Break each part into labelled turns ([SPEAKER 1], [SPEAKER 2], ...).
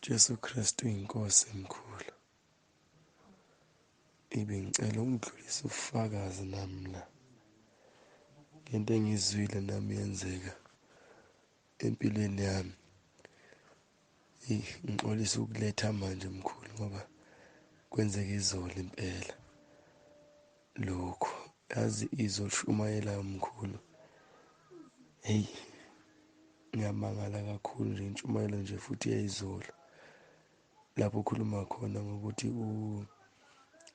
[SPEAKER 1] Jesu Kristu inkosi enkulu. Ibengicela ukudlulisa ubufakazi nami la ngento engiyizwile nami yenzeka empilweni yami. Eyi, ngixolisa ukuletha manje mkhulu ngoba kwenzeka izolo impela lokhu. Yazi izoshumayela mkhulu, hheyi ngiyamangala kakhulu nje intshumayelo nje futhi yayizolo lapho ukhuluma khona ngokuthi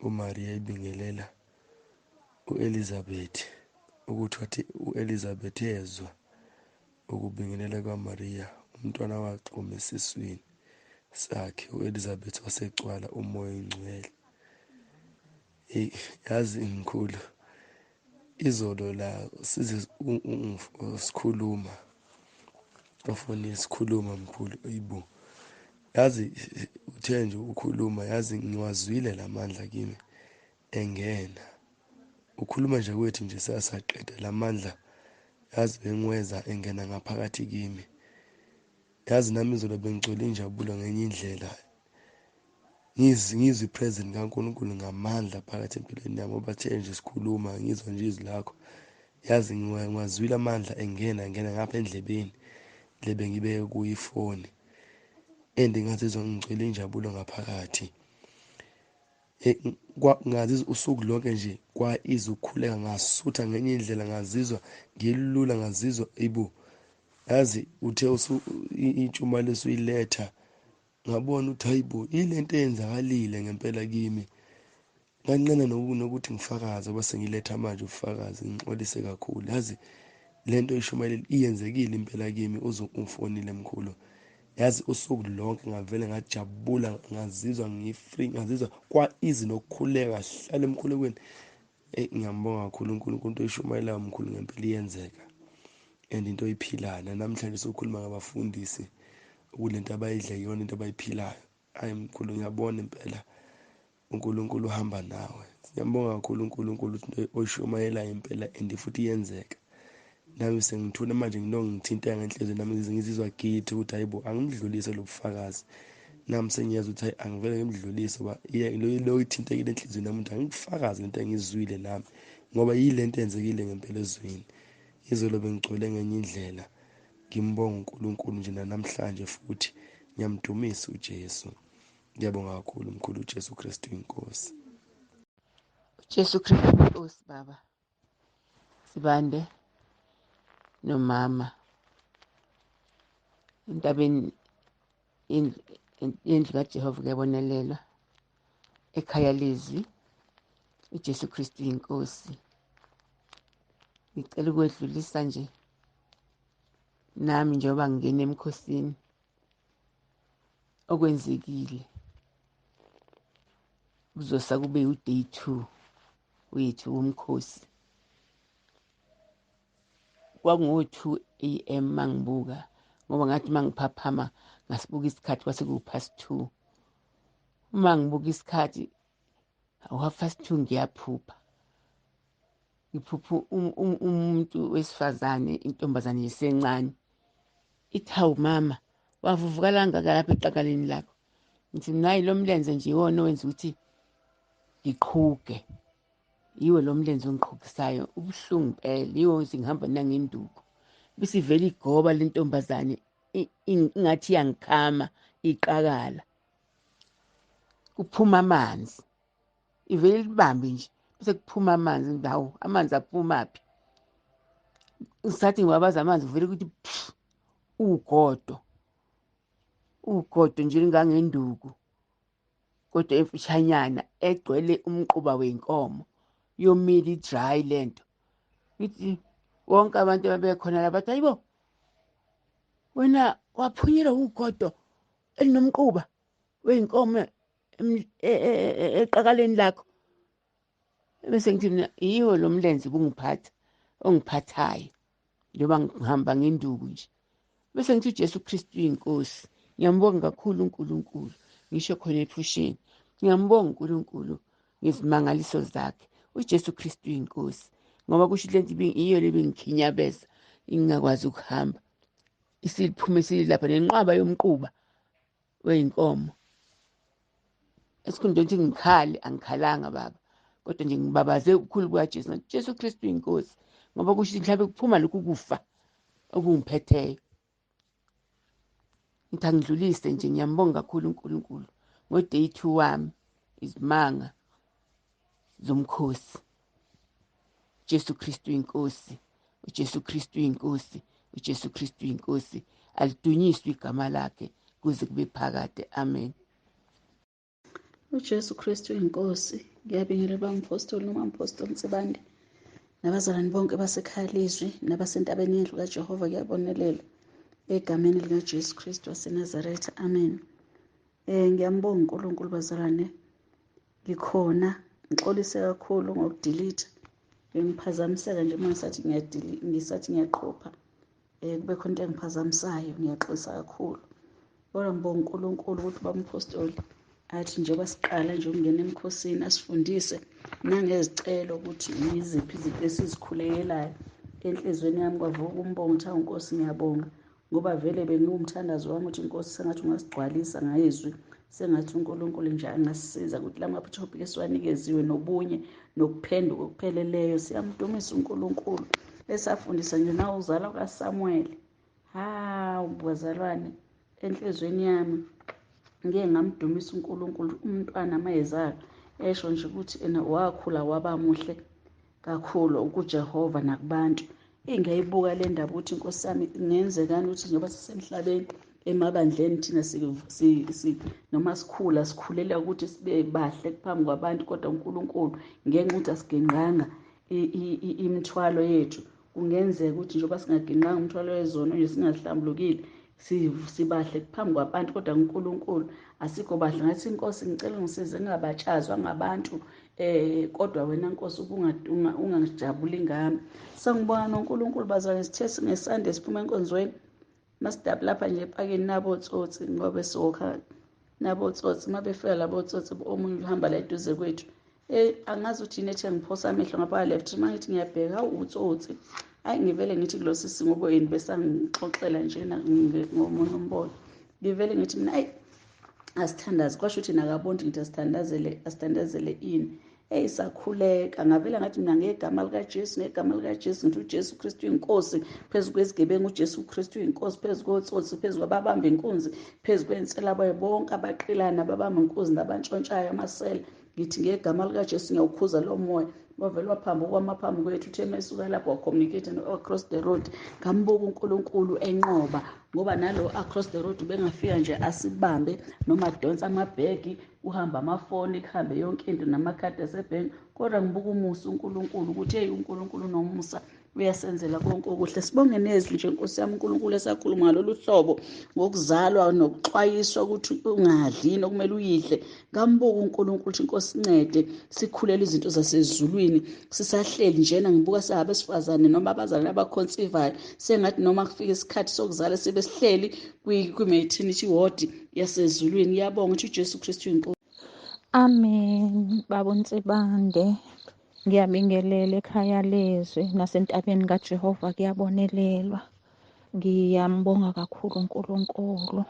[SPEAKER 1] uMaria ebingelela uElizabeth, ukuthi wathi uElizabeth ezwa ukubingelela kwaMaria, umntwana waxhuma esiswini sakhe, uElizabeth wasegcwala uMoya oNgcwele. Hey, yazi mkhulu, izolo la size sikhuluma ufoni sikhuluma mkhulu, ayibo yazi uthe nje ukhuluma, yazi ngiwazwile lamandla kimi engena. Ukhuluma nje kwethu nje sasaqeda lamandla, yazi bengiweza engena ngaphakathi kimi. Yazi nami izolo bengigcwele injabulo ngenye indlela, ngizwe ipresence kaNkulunkulu ngamandla phakathi empilweni yami, ngoba the nje sikhuluma ngizwa nje izwi lakho, yazi ngiwazwile amandla engena ngena ngapha endlebeni le bengibeke kuyo ifoni, and ngazizwa ngigcwele injabulo ngaphakathi. Ngazizwa usuku lonke nje kwa-easy ukukhuleka, ngasutha ngenye indlela, ngazizwa ngilula, ngazizwa ayibo. Yazi uthe intshumayelo usuyiletha, ngabona ukuthi hayibo yilento eyenzakalile ngempela kimi. Nganqena nokuthi ngifakaze ngoba sengiletha manje ubufakazi, ngixolise kakhulu. Yazi lento oyishumayelile iyenzekile impela kimi, uze ungifonile mkhulu. Yazi usuku lonke ngavele ngajabula, ngazizwa ngi-free, ngazizwa kwa-easy nokukhuleka, ngahlala emkhulekweni. Eyi, ngiyambonga kakhulu uNkulunkulu, into oyishumayelayo mkhulu ngempela iyenzeka and into oyiphilayo. Namhlanje sokhuluma ngabafundisi kulento abayidla iyona into abayiphilayo. Hayi mkhulu, ngiyabona impela uNkulunkulu uhamba nawe. Siyambonga kakhulu uNkulunkulu ukuthi into oyishumayelayo impela and futhi iyenzeka. Nami sengithule manje, ngiloko ngithinteka ngenhliziyo nami ngizizwa githi ukuthi hayibo angimdlulise lo bufakazi. Nami sengiyezwa ukuthi hayi angivele ngimdlulise ngoba lo ithintekile enhliziyweni yami ukuthi angikufakaze lento engiyizwile nami, ngoba yilento eyenzekile ngempela ezweni. Izolo bengigcwele ngenye indlela, ngimbonga uNkulunkulu nje namhlanje futhi ngiyamdumisa uJesu. Ngiyabonga kakhulu mkhulu, uJesu Kristu inkosi.
[SPEAKER 2] Jesu Kristu inkosi baba. Sibande nomama entabeni yendlu kaJehova kuyabonelelwa ekhaya lezwi uJesu Kristu inkosi. Ngicela ukwedlulisa nje nami njengoba ngingena emkhosini okwenzekile kuzosa kube u-day 2 wethu womkhosi. Kwakungo-2 am mangibuka, ngoba ngathi mangiphaphama ngasibuka isikhathi kwase kuwu-past 2. Uma ngibuka isikhathi u-2:30 ngiyaphupha, ngiphupha umuntu wesifazane, intombazane isencane, ithi hawu mama wavuvukala kangaka lapha eqakaleni lakho. Ngithi mina hayi lo mlenze nje iwona owenza ukuthi ngiqhuge, yiwo lo mlenze ongiqhugisayo, ubuhlungu impela, yiwo ngithi ngihamba nangenduku. Bese ivele igoba le ntombazane ingathi iyangikhama iqakala, kuphuma amanzi, ivele libambe nje bese kuphuma amanzi. Hawu amanzi aphumaphi? Ngisathi ngiwabaza amanzi vele ukuthi ugodo, ugodo nje lingangenduku kodwa emfishanyana egcwele umquba wenkomo, yomile i-dry lento. Ngithi wonke abantu ababekhona la bathi hayibo wena waphunyelwa ugodo elinomquba wey'nkomo eqakaleni lakho. Bese ngithi mina yiwo lo mlenze ubungiphatha ongiphathayo njengoba ngihamba ngenduku nje. Bese ngithi uJesu Kristu uyinkosi. Ngiyambonga kakhulu uNkulunkulu, ngisho khona ephusheni ngiyambonga uNkulunkulu ngezimangaliso zakhe. uJesu Kristu uyinkosi, ngoba kusho lento iyo le bengikhinyabeza ingakwazi ukuhamba, isiphume silapha nenqwaba yomquba. weyinkomo. Esikhundleni ukuthi ngikhale, angikhalanga baba, kodwa nje ngibabaze ubukhulu bukaJesu, ngathi Jesu Kristu inkosi, ngoba kusho ukuthi mhlawumbe kuphuma lokhu kufa okungiphetheyo. Ngithi angidlulise nje, ngiyambonga kakhulu uNkulunkulu ngo-day 2 wami, izimanga zomkhosi. Jesu Kristu inkosi, uJesu Kristu inkosi, uJesu Kristu inkosi, alidunyiswe igama lakhe kuze kube phakade. Amen.
[SPEAKER 3] UJesu Kristu inkosi. Ngiyabingelela bamphostoli noma mpostoli Nsibande nabazalwane bonke basekhaya lezwi nabasentabeni yendlu kaJehova, kuyabonelela egameni likaJesu Kristu waseNazaretha. Amen. Ngiyambonga uNkulunkulu bazalwane, ngikhona, ngixolise kakhulu ngokudelete, bengiphazamiseka nje uma ngisathi ngisathi ngiyaqopha, kube khona into engiphazamisayo, ngiyaxolisa kakhulu. Kodwa ngibonga uNkulunkulu ukuthi bamphostoli athi njengoba siqala nje ukungena emkhosini asifundise nangezicelo ukuthi yiziphi izinto esizikhulekelayo. Enhliziyweni yami kwavuka umbongo ukuthi awu Nkosi ngiyabonga, ngoba vele bengiwumthandazo wami ukuthi Nkosi sengathi ungasigcwalisa ngezwi, sengathi uNkulunkulu nje angasisiza ukuthi la ma-topic esiwanikeziwe nobunye nokuphenduka okupheleleyo. Siyamdumisa uNkulunkulu esafundisa nje na uzalwa kaSamuel. Hawu bazalwane, enhliziyweni yami ngeke ngamdumisa uNkulunkulu umntwana mayezalwa esho nje ukuthi ena wakhula waba muhle kakhulu kuJehova nakubantu. Ingayibuka le ndaba ukuthi Nkosi yami kungenzekani ukuthi njengoba sisemhlabeni emabandleni thina noma sikhula sikhulela ukuthi sibe bahle phambi kwabantu, kodwa uNkulunkulu ngenxa ukuthi asigenqanga imithwalo yethu, kungenzeka ukuthi njengoba singagenqanga umthwalo wezono nje singahlambulukile sibahle phambi kwabantu, kodwa uNkulunkulu asikho bahle. Ngathi Inkosi ngicela ungisize ngingabatshazwa ngabantu, kodwa wena Nkosi ungajabuli ngami. Sengibona noNkulunkulu bazalwane, sithe singesande siphuma enkonzweni masidab lapha nje epakeni nabo tsotsi, ngoba sokha nabo tsotsi, mabefika labo tsotsi omunye uhamba la eduze kwethu, angazi ukuthi yini ethe ngiphosa amehlo ngapha left, mangithi ngiyabheka utsotsi. Hayi ngivele ngithi kulo sisi ngoba yini besangixoxela nje ngomunye umbono, ngivele ngithi mina ayi asithandaze, kwasho ukuthi nakabonti ngithi asithandazele, asithandazele ini. Sakhuleka ngavela ngathi mina ngegama likaJesu, ngegama likaJesu, ngithi uJesu Kristu inkosi phezu kwezigebengu, uJesu Kristu inkosi phezu kotsotsi, phezu kwababamba inkunzi, phezu kwenselaboya bonke abaqilana ababamba inkunzi nabantshontshayo amasela, ngithi ngegama likaJesu ngiyawukhuza lo moya. Wavele waphambuka kwamaphambi kwethu, uthe mesuka lapho wacommunicate no-across the road. Ngambuka uNkulunkulu enqoba, ngoba nalo across the road ubengafika nje asibambe noma adonsa amabhegi, kuhamba amafoni, kuhambe yonke into namakhadi asebhenki, kodwa ngibuka umusa uNkulunkulu ukuthi hey uNkulunkulu unomusa, uyasenzela konke okuhle. Sibonge nezwi nje Nkosi yami uNkulunkulu esakhuluma ngalolu hlobo ngokuzalwa nokuxwayiswa ukuthi ungadli nokumele uyidle. Ngambuka uNkulunkulu ukuthi Nkosi incede sikhulele izinto zasezulwini sisahleli njena. Ngibuka singabesifazane noma abazalwane abakhonsivayo, sengathi noma kufika isikhathi sokuzala sibe sihleli kwi-maternity ward yasezulwini. Ngiyabonga ukuthi uJesu Kristu inkosi.
[SPEAKER 4] Amen. Baba uNsibande, ngiyabingelela ekhaya lezwi nasentabeni kaJehova kuyabonelelwa. Ngiyambonga kakhulu uNkulunkulu.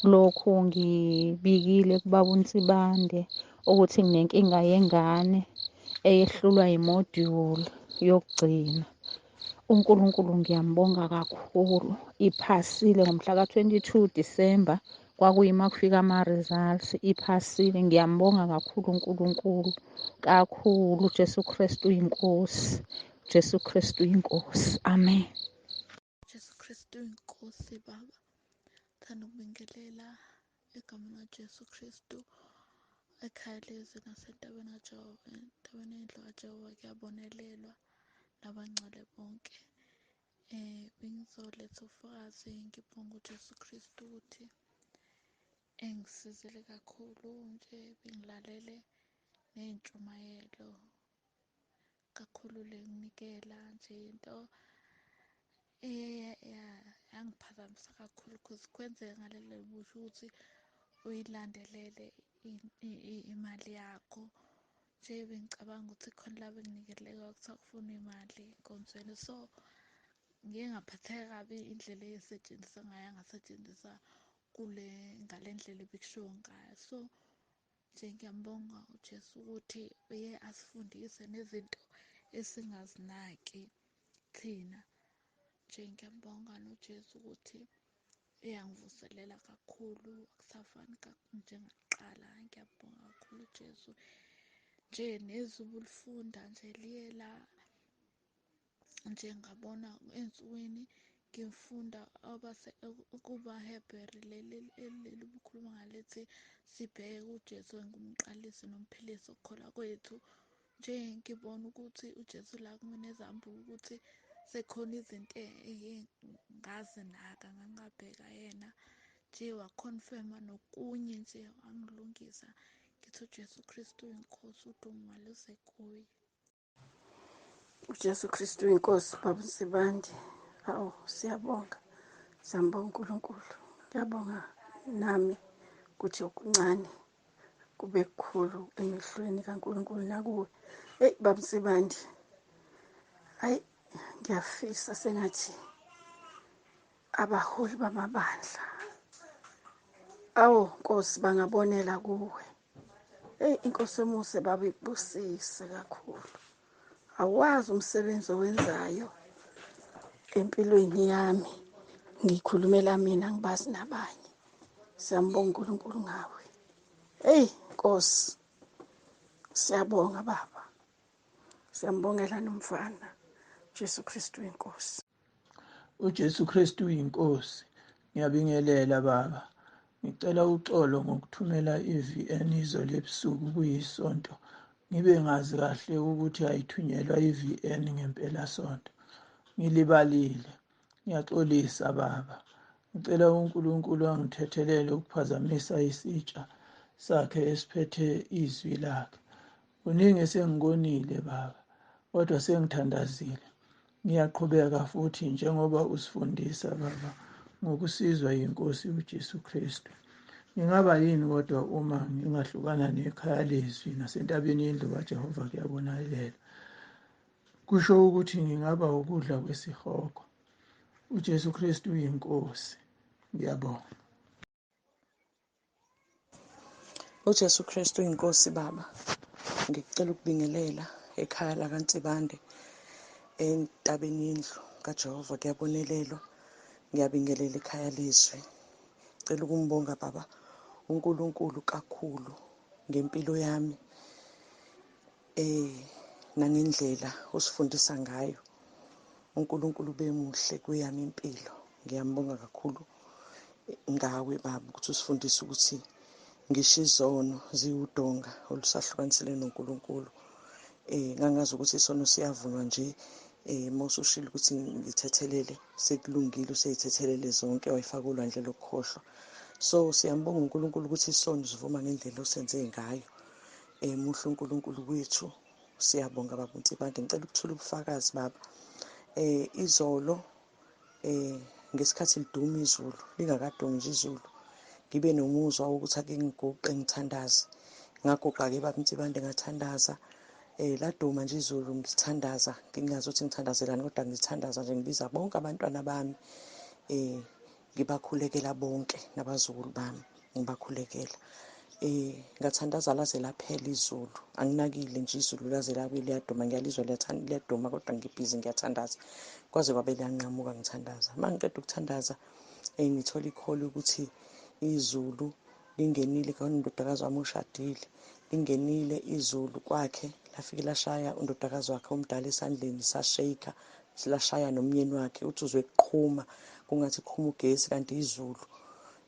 [SPEAKER 4] Lokhu ngibikile kubaba uNsibande ukuthi nginenkinga yengane eyehlulwa imodule yokugcina. uNkulunkulu ngiyambonga kakhulu, iphasile ngomhla ka-22 December, kwakuyima kufika ama-results, iphasile. Ngiyambonga kakhulu uNkulunkulu kakhulu. Jesu Kristu uyinkosi, Jesu Kristu uyinkosi. Amen.
[SPEAKER 5] Jesu Kristu uyinkosi baba. Thanda ukubingelela egameni laJesu Kristu ekhaya lezwi nasentabeni kaJehova, entabeni yendlu kaJehova kuyabonelelwa nabangcwele bonke. Bengizoletha ubufakazi, ngibonga uJesu Kristu ukuthi engisizile kakhulu nje, bengilalele ney'ntshumayelo kakhulu le nginikela nje into yangiphazamisa kakhulu because kwenzeka ngalelo busho ukuthi uyilandelele imali yakho nje. Bengicabanga ukuthi khona la benginikele kwakuthiwa kufuna imali enkonzweni, so ngiye ngaphatheka kabi indlela esetshenziswa ngayo, angasetshenziswa kule ngale ndlela ebekushiwo ngayo. So nje ngiyambonga uJesu ukuthi uye asifundise nezinto esingazinaki thina. Nje ngiyambonga noJesu ukuthi uyangivuselela kakhulu, akusafani njengakuqala. Ngiyabonga kakhulu uJesu. Nje nezwi ubulifunda nje liye la nje ngabona ensukwini ngifunda kubaHebheru leli elibukhuluma ngalethi sibheke uJesu engumqalisi nomphilisi wokukholwa kwethu. Nje ngibona ukuthi uJesu la kumina ezambuka ukuthi sekhona izinto engazinaka ngangabheka yena nje wakhonfema nokunye nje wangilungisa. Ngithi uJesu Kristu uyinkosi, udumo maluze kuye.
[SPEAKER 3] UJesu Kristu uyinkosi, Baba Nsibande. Awu, siyabonga, siyambonga uNkulunkulu. Ngiyabonga nami ukuthi okuncane kube kukhulu emehlweni kaNkulunkulu nakuwe. Eyi Baba Nsibande, hayi ngiyafisa sengathi abaholi bamabandla, awu Nkosi, bangabonela kuwe. Eyi inkosi emuse Baba ikubusise kakhulu. Awazi umsebenzi owenzayo empilweni yami, ngikhulumela mina ngibazi nabanye. Siyambonga uNkulunkulu ngawe. Hey Nkosi, siyabonga Baba, siyambongela nomfana. Jesu Kristu inkosi.
[SPEAKER 6] UJesu Kristu uyinkosi. Ngiyabingelela Baba. Ngicela uxolo ngokuthumela i-VN izolo ebusuku kuyisonto. Ngibe ngazi kahle ukuthi ayithunyelwa i-VN ngempelasonto. Ngilibalile. Ngiyaxolisa Baba. Ngicela uNkulunkulu angithethelele ukuphazamisa isitsha sakhe esiphethe izwi lakhe. Kuningi esengikonile Baba, kodwa sengithandazile. Ngiyaqhubeka futhi njengoba usifundisa Baba ngokusizwa yinkosi uJesu Kristu. Ngingaba yini kodwa uma ngingahlukana nekhaya lezwi nasentabeni yendlu kaJehova kuyabonalela. Kusho ukuthi ngingaba ukudla kwesihogo. uJesu Kristu uyinkosi. Ngiyabonga.
[SPEAKER 7] UJesu Kristu uyinkosi Baba. Ngikucela ukubingelela ekhaya lakaNsibande entabeni yendlu kaJehova kuyabonelelwa. Ngiyabingelela ekhaya lezwi. Cela ukumbonga Baba uNkulunkulu kakhulu ngempilo yami nangendlela osifundisa ngayo. uNkulunkulu bemuhle kuyami impilo. Ngiyambonga kakhulu ngawe Baba ukuthi usifundise ukuthi ngisho izono ziwudonga olusahlukanisele noNkulunkulu. Ngangazi ukuthi isono siyavunywa nje, mawusushilo ukuthi ngithethelele sekulungile, useyithethelele zonke wayifaka olwandle lokukhohlwa. So siyambonga uNkulunkulu ukuthi isono sivuma ngendlela osenze ngayo. Muhle uNkulunkulu wethu. Siyabonga Baba uNsibande. Ngicela ukuthula ubufakazi Baba. Izolo ngesikhathi liduma izulu, lingakadumi nje izulu, ngibe nomuzwa wokuthi ake ngiguqe ngithandaze. Ngaguqa-ke Baba uNsibande ngathandaza. Laduma nje izulu ngithandaza, ngingazi ukuthi ngithandazelani kodwa ngithandaza nje ngibiza bonke abantwana bami, ngibakhulekela bonke nabazukulu bami ngibakhulekela. Ngathandaza laze laphela izulu, anginakile nje izulu laze labe liyaduma, ngiyalizwa liyaduma kodwa ngibhizi ngiyathandaza kwaze kwabe liyanqamuka ngithandaza. Uma ngiqeda ukuthandaza ngithola ikholi ukuthi izulu lingenile, khona undodakazi wami ushadile, lingenile izulu kwakhe lafike lashaya undodakazi wakhe omdala esandleni, sashayika lashaya nomyeni wakhe, uthi uzwe kuqhuma kungathi kuqhuma ugesi kanti izulu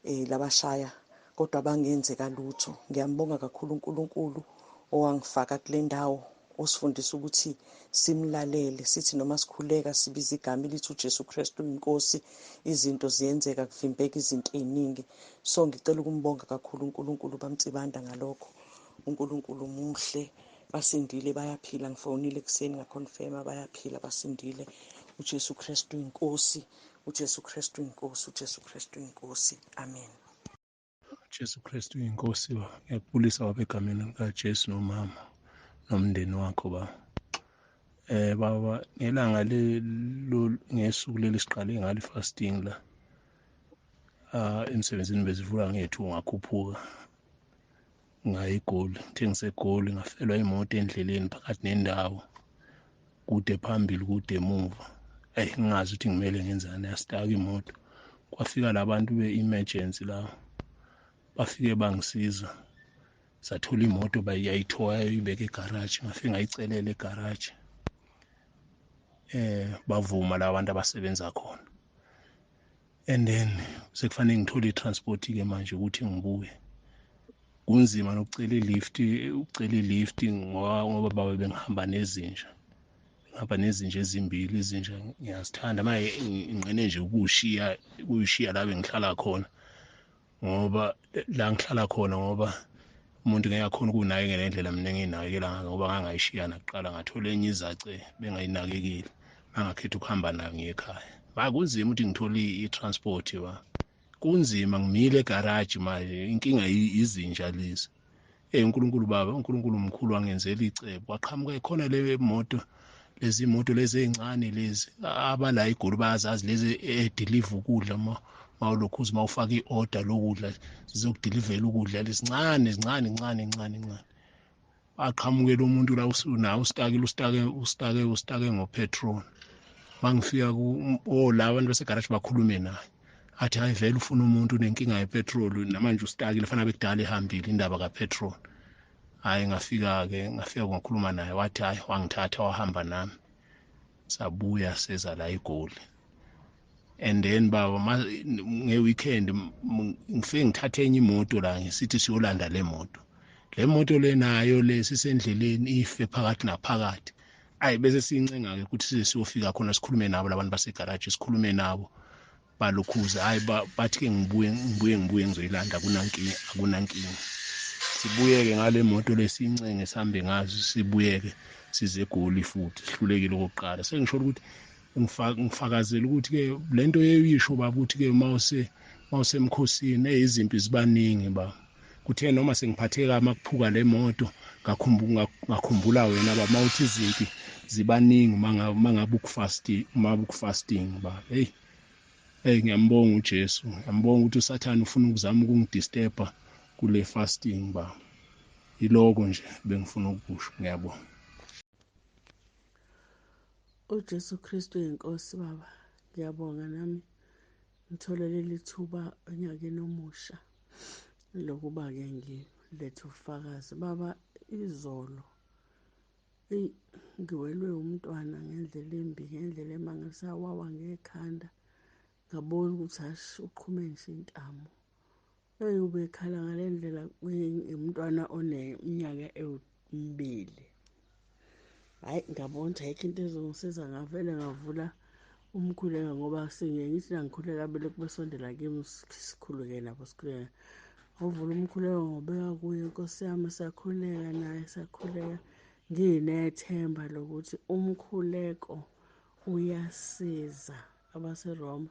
[SPEAKER 7] labashaya kodwa bangenzeka lutho. Ngiyambonga kakhulu uNkulunkulu owangifaka kule ndawo, osifundisa ukuthi simlalele, sithi noma sikhuleka sibiza igama elithi uJesu Kristu uyinkosi, izinto ziyenzeka, kuvimbeka izinto eziningi. So ngicela ukumbonga kakhulu uNkulunkulu bamtsibanda ngalokho. uNkulunkulu muhle, basindile bayaphila. Ngifonile ekuseni ngaconfirma bayaphila basindile. uJesu Kristu uyinkosi, uJesu Kristu uyinkosi, uJesu Kristu uyinkosi. Amen.
[SPEAKER 8] Jesu Kristu uyinkosi ba. Ngiyakubulisa baba egameni likaJesu nomama nomndeni wakho ba. Baba ngelanga ngesuku leli siqale ngalo fasting la. Emsebenzini bezivula nge-2, ngakhuphuka ngaya eGoli. Ngithe ngiseGoli ngafelwa imoto endleleni phakathi nendawo, kude phambili kude emuva. Eyi, ngingazi ukuthi ngimele ngenzani, yastaka imoto. Kwafika labantu be-emergency la, bafike bangisiza, sathola imoto bayayithoya ibeke egaraji. Ngafike ngayicelela egaraji, bavuma la bantu abasebenza khona. And then sekufanele ngithole i-transport-ke manje ukuthi ngibuye. Kunzima nokucela i-lift, ukucela i-lift ngoba babe bengihamba nezinja, ngihamba nezinja ezimbili. Izinja ngiyazithanda, manje nginqene nje ukuyishiya la bengihlala khona, ngoba la ngihlala khona, ngoba umuntu ngeke akhona ukunakekela ngendlela mina engiyinakekela ngayo, ngoba ngangayishiya nakuqala, ngathola enye izace bengayinakekeli, bangakhetha ukuhamba nayo ngiye ekhaya. Kunzima ukuthi ngithole i-transport, ba kunzima, ngimile egaraji manje, inkinga izinja lezi. uNkulunkulu baba, uNkulunkulu mkhulu, wangenzela icebo, waqhamuka khona le moto, lezi moto lezi ezincane lezi abala eGoli bayazazi, lezi edeliver ukudla mawulokhuza mawufaka i-order lokudla zizokudilivela ukudla, lesincane zincane ncane ncane ncane. Aqhamukela umuntu la unawo ustakile, ustake ngopetrol. Mangifika la abantu basegaraji bakhulume naye, athi hayi vele ufuna umuntu unenkinga yepetrol namanje ustakile, fanele bekudala ehambile indaba kapetrol. Hayi ngafika-ke, ngafika ngakhuluma naye, wathi hayi, wangithatha wahamba nami, sabuya seza la eGoli. And then baba nge-weekend ngifike ngithathe enye imoto la, ngisithi siyolanda le moto, le moto le nayo le sisendleleni ife phakathi naphakathi. Ayi bese siyincenga-ke ukuthi size siyofika khona sikhulume nabo labantu basegaraji, sikhulume nabo balokhuza. Hayi bathi-ke ngibuye ngizoyilanda, akunankinga, akunankinga. Sibuyeke ngale moto lesiyincenge sihambe ngazo, sibuyeke size eGoli futhi, sihlulekile okokuqala. Sengisho ukuthi ngifakazela ukuthi-ke lento yeyisho baba ukuthi-ke mawusemkhosini izimpi zibaningi ba. Kuthe noma sengiphatheka makuphuka le moto ngakhumbula wena baba mawuthi izimpi zibaningi mangabe ukufasting ba. Hey ngiyambonga uJesu, ngiyambonga ukuthi uSathane ufuna ukuzama ukungidisturba kule fasting ba. Yiloko nje bengifuna ukusho, ngiyabonga.
[SPEAKER 9] uJesu Kristu inkosi baba, ngiyabonga nami ngithole leli thuba onyakeni omusha lokuba-ke ngilethe ubufakazi. Baba, izolo ngiwelwe umntwana ngendlela embi, ngendlela emangalisayo, wawa ngekhanda, ngabona ukuthi hashi uqhume nje intamo. Eyi ubekhala ngale ndlela umntwana oneminyaka emibili. Hhayi ngabona ukuthi ayikho into ezongisiza, ngavele ngavula umkhuleko, ngoba singiye ngithi nangikhuleka belokhu besondela kimi sikhuluke nabo, sikhuleke. Ngavula umkhuleko ngobeka kuye, Nkosi yami, sakhuleka naye, sakhuleka nginethemba lokuthi umkhuleko uyasiza. AbaseRoma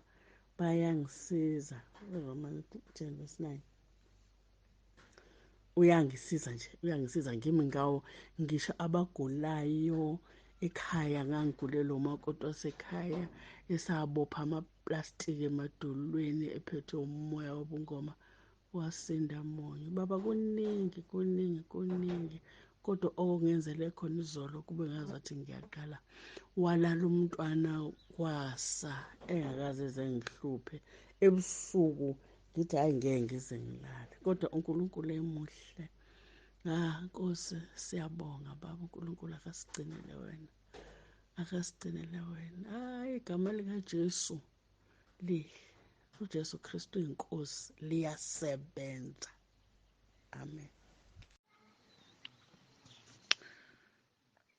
[SPEAKER 9] bayangisiza, eRoma 10:9 uyangisiza nje, uyangisiza ngimi ngawo, ngisho abagulayo ekhaya. Ngangigulela umakoti wasekhaya esabopha amaplastiki emadolweni ephethwe umoya wobungoma, wasinda munye. Baba kuningi kuningi kuningi, kodwa okungenzele khona izolo kube ngazathi ngiyaqala. Walala umntwana kwasa engakaze eze ngihluphe ebusuku, ngithi hayi ngeke ngize ngilale, kodwa uNkulunkulu emuhle. Nkosi siyabonga baba, uNkulunkulu akasigcinele wena, akasigcinele wena. Hayi igama likaJesu lihle, uJesu Kristu inkosi, liyasebenza. Amen.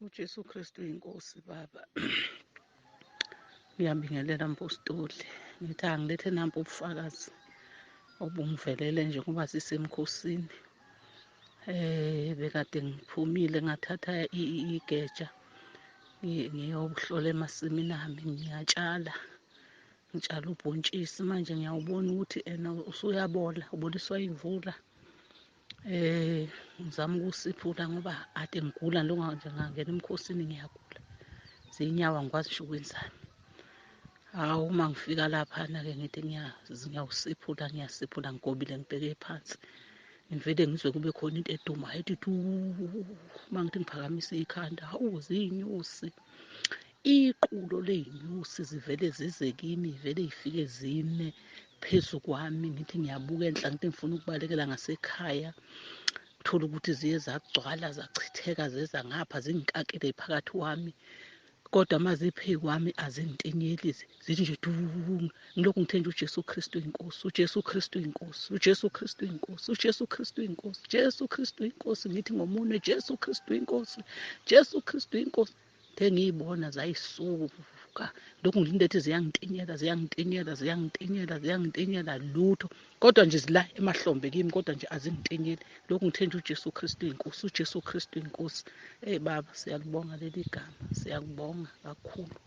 [SPEAKER 10] uJesu Kristu inkosi baba. Ngiyabingelela mpostoli, ngithi angilethe nampo ubufakazi obungivelele nje ngoba sisemkhosini. Bekade ngiphumile ngathatha igeja ngiyohlola emasimini ami, ngiyatshala, ngitshala ubhontshisi. Manje ngiyawubona ukuthi ena usuyabola, uboliswa imvula. Ngizama ukusiphula ngoba ade ngigula nje ngangena emkhosini ngiyagula, zinyawo angikwazi ngisho ukwenzani. Hawu, uma ngifika laphana-ke ngithi ngiyawusiphula, ngiyasiphula, ngigobile ngibheke phansi, ngivele ngizwe kube khona into edumayo ethi tu. Uma ngithi ngiphakamisa ikhanda, hawu, ziyinyosi, iqulo ley'nyosi zivele zize kimi, vele y'fike zime phezu kwami. Ngithi ngiyabuka enhla, ngithi ngifuna ukubalekela ngasekhaya, uthola ukuthi ziye zagcwala zachitheka zeza ngapha, zingikakile phakathi kwami, kodwa uma ziphezu kwami azingintinyeli, zithi nje du. Ngilokhu ngithe nje uJesu Kristu inkosi, uJesu Kristu inkosi, uJesu Kristu inkosi, uJesu Kristu inkosi, Jesu Kristu inkosi, ngithi ngomunwe Jesu Kristu inkosi, Jesu Kristu inkosi. Ngithe ngiyibona zayisuka, lokhu ngilinde ethi ziyangintinyela, ziyangintinyela, ziyangintinyela, ziyangintinyela, lutho, kodwa nje zila emahlombe kimi, kodwa nje azingintinyeli. Lokhu ngithe nje uJesu Kristu inkosi, uJesu Kristu inkosi. Hey baba, siyalibonga leli gama, siyakubonga kakhulu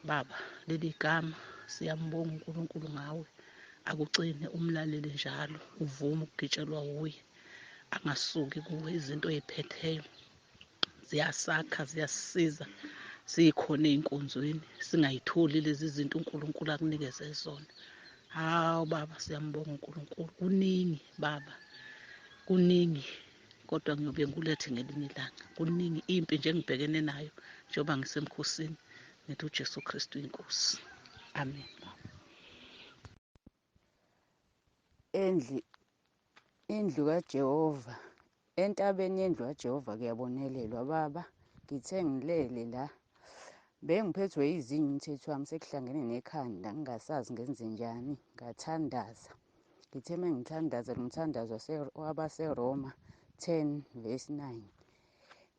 [SPEAKER 10] baba leli gama, siyambonga uNkulunkulu ngawe, akucine umlalele njalo, uvume ukugitshelwa wuye, angasuki kuwe. Izinto oyiphetheyo ziyasakha, ziyasisiza, sikhona ey'nkonzweni singayitholi lezi zinto uNkulunkulu akunikeze zona. Hawu baba, siyambonga uNkulunkulu, kuningi baba, kuningi, kodwa ngiyobe ngikulethe ngelinye ilanga. Kuningi, impi nje engibhekene nayo njengoba ngisemkhosini, ngithi uJesu Kristu inkosi. Amen.
[SPEAKER 2] Endlu kaJehova, entabeni yendlu kaJehova kuyabonelelwa baba. Ngithe ngilele la, bengiphethwe yizinyo umthetho wami, sekuhlangene nekhanda, ngingasazi ngenzenjani. Ngathandaza, ngithe uma ngithandaza lo mthandazo wabaseRoma 10 verse 9,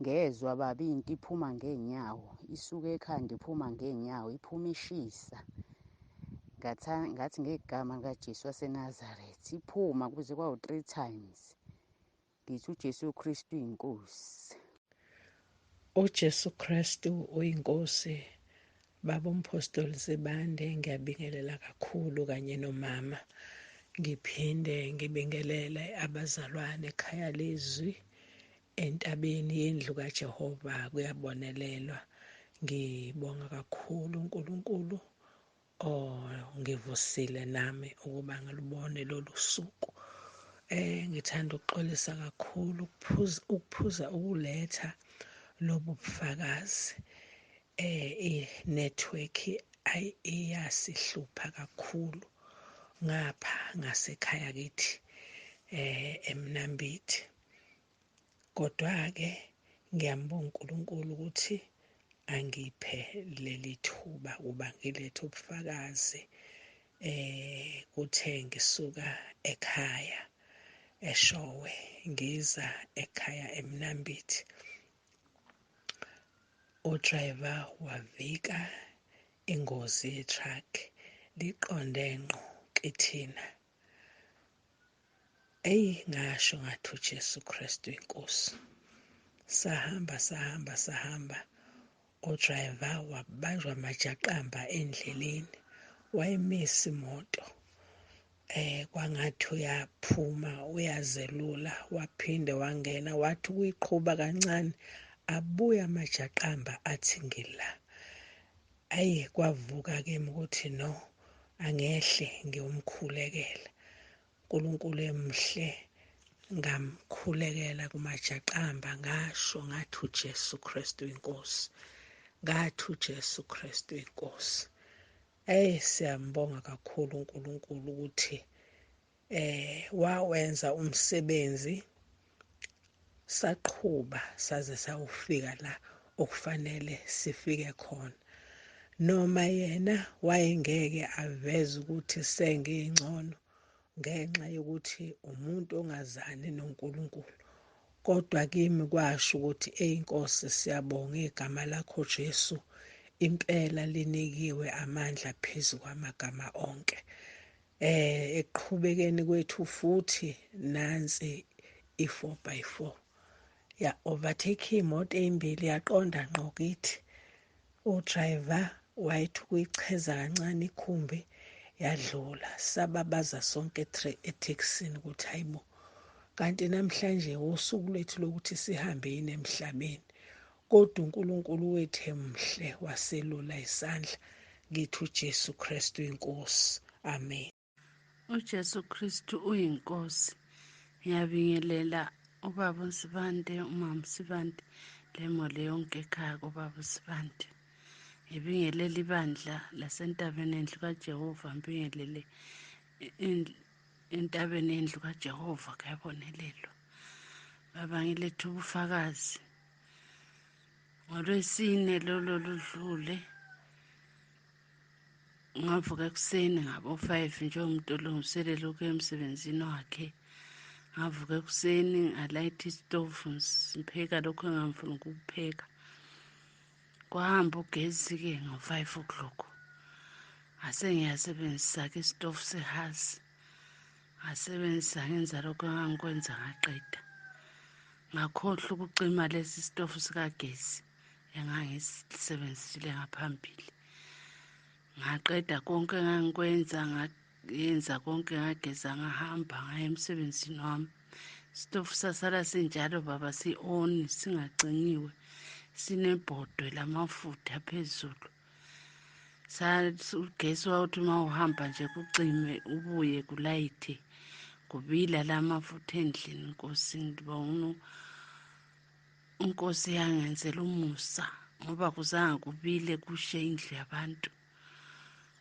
[SPEAKER 2] ngezwa baba into iphuma ngey'nyawo, isuke ekhanda iphuma ngey'nyawo, iphuma ishisa. Ngathi ngegama likaJesu waseNazaretha, iphuma kuze kwawu-3 times. Ngithi uJesu Kristu uyinkosi.
[SPEAKER 11] UJesu Kristu uyinkosi. Baba uMphostoli Nsibande, ngiyabingelela kakhulu kanye nomama. Ngiphinde ngibingelele abazalwane ekhaya lezwi, entabeni yendlu kaJehova kuyabonelelwa. Ngibonga kakhulu uNkulunkulu ongivusile nami ukuba ngilubone lolu suku. Ngithanda ukuxolisa kakhulu ukuphuza ukuletha lobu bufakazi. I-network iyasihlupha kakhulu ngapha ngasekhaya kithi eMnambithi. Kodwa-ke ngiyambonga uNkulunkulu ukuthi angiphe leli thuba ukuba ngilethe ubufakazi. Kuthe ngisuka ekhaya eShowe ngiza ekhaya eMnambithi, udrayiva wavika ingozi ye-truck liqonde ngqo kithina. Eyi, ngasho ngathi uJesu Kristu inkosi. Sahamba sahamba sahamba, udrayiva wabanjwa amajaqamba endleleni, wayimisa imoto. Kwangathi uyaphuma uyazelula, waphinde wangena, wathi ukuyiqhuba kancane, abuya amajaqamba athi ngila. Ayi, kwavuka kimi ukuthi no, angehle ngiyomkhulekela. uNkulunkulu emhle, ngamkhulekela kumajaqamba, ngasho ngathi uJesu Kristu inkosi, ngathi uJesu Kristu inkosi. Siyambonga kakhulu uNkulunkulu ukuthi wawenza umsebenzi, saqhuba saze sawufika la okufanele sifike khona. Noma yena wayengeke aveze ukuthi sengingcono ngenxa yokuthi umuntu ongazani noNkulunkulu, kodwa kimi kwasho ukuthi eyiNkosi siyabonga igama lakho Jesu, impela linikiwe amandla phezu kwamagama onke. Ekuqhubekeni kwethu futhi nansi i-4x4 ya overtake imoto ezimbili yaqonda ngqo kithi. Udrayiva wayethi ukuyicheza kancane ikhumbi yadlula, sababaza sonke etekisini ukuthi hayibo, kanti namhlanje usuku lwethu lokuthi sihambe yini emhlabeni. Kodwa uNkulunkulu wethu emhle waselula isandla, Ngithi uJesu Kristu inkosi. Amen.
[SPEAKER 9] UJesu Kristu uyinkosi. Ngiyabingelela ubaba uSibande, umama uSibande, lemole yonke ekhaya kubaba uSibande. Ngibingelele ibandla lasentabeni endlu kaJehova, ngibingelele entabeni endlu kaJehova kuyabonelelwa. Baba ngiletha ubufakazi. NgoLwesine lolo ludlule ngavuka ekuseni ngabo-5 njengomuntu olungiselela ukuya emsebenzini wakhe. Ngavuka ekuseni ngalayitha isitofu ngipheka lokhu engangifuna ukukupheka. Kwahamba ugesi-ke ngo-5 o'clock. Ngase ngiyasebenzisa-ke isitofu sehasi. Ngasebenzisa ngenza lokhu engangikwenza ngaqeda. Ngakhohlwa ukucima lesi sitofu sikagesi engangisebenzisile ngaphambili. Ngaqeda konke engangikwenza, ngayenza konke, ngageza, ngahamba ngaya emsebenzini wami. Isitofu sasala sinjalo baba, si-on, singacinyiwe, sinebhodwe lamafutha phezulu. Ugesi wawuthi uma uhamba nje kucime ubuye kulayithe, kubila lamafutha endlini. Nkosi, ngibonga uNkosi yangenzela umusa ngoba kuzange kubile kushe indlu yabantu,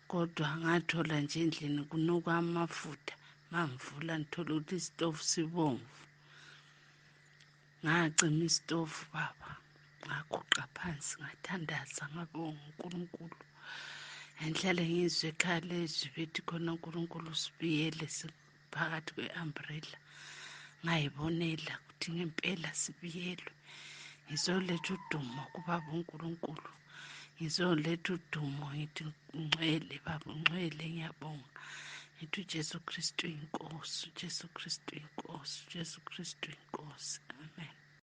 [SPEAKER 9] kodwa ngathola nje endlini kunuka amafutha. Mangivula ngithola ukuthi isitofu sibomvu. Ngacima isitofu baba, ngaguqa phansi ngathandaza, ngabonga uNkulunkulu. Ngihlale ngizwe ekhaya lezwi bethi khona uNkulunkulu usibiyele siphakathi kwe-umbrella. Ngayibonela ukuthi ngempela sibiyelwe. Ngizoletha udumo kubaba uNkulunkulu, ngizoletha udumo, ngithi ngcwele baba, ngcwele, ngiyabonga. Ngithi uJesu Kristu inkosi, uJesu Kristu inkosi, uJesu Kristu inkosi.